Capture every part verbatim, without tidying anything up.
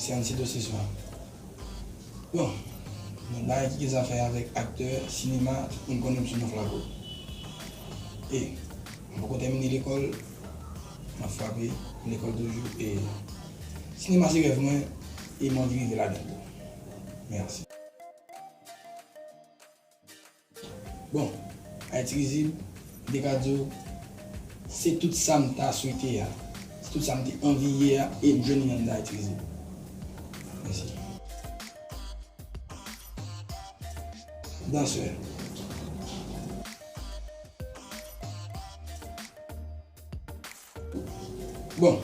Cyancito Cessoir. Bon, nan bagay ki gen zafè avèk aktè, sinema, tout moun konnen m sou non Flaco. E, m poko tèmine lekòl, m ap frape lekòl toujou. E sinema se rèv mwen, e m anvi rive ladan tou. Mèsi. Bon, Ayiti Rizib, m te ka di w, se tout sa m ta swete a, se tout sa m te anvi ye a, e m jwenn li anndan Ayiti Rizib. Mèsi. Dansè. Bon,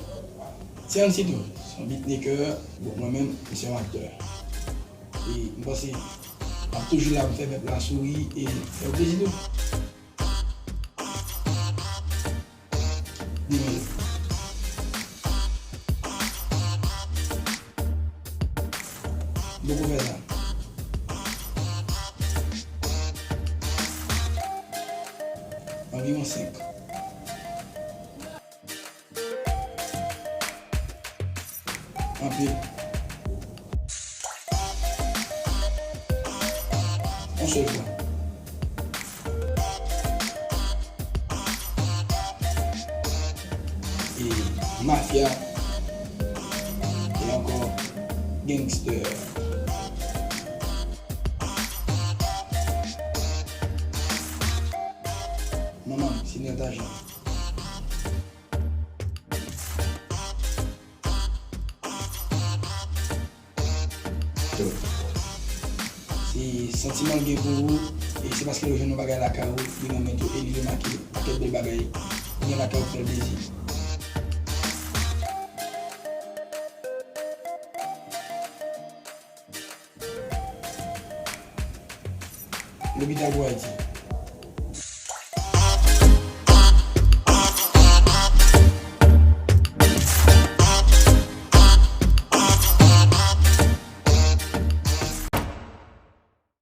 Cyancito, se yon beatmaker, bon, mwen menm, m se yon aktè. E m panse, m ap toujou la pou fè pèp la souri e fè yo plezi tou. Demil. Poko fè sa. Anviwon senk. Anpil. Yon sèl fwa. E mafya. E ankò gangster. Manman m, se Nèl Tajan. Se santiman l gen pou ou, e se paske l jwenn yon bagay lakay ou, li renmen tou, e li remake pakèt bèl bagay ou gen lakay ou ki fè l plezi. Lopital pou Ayiti.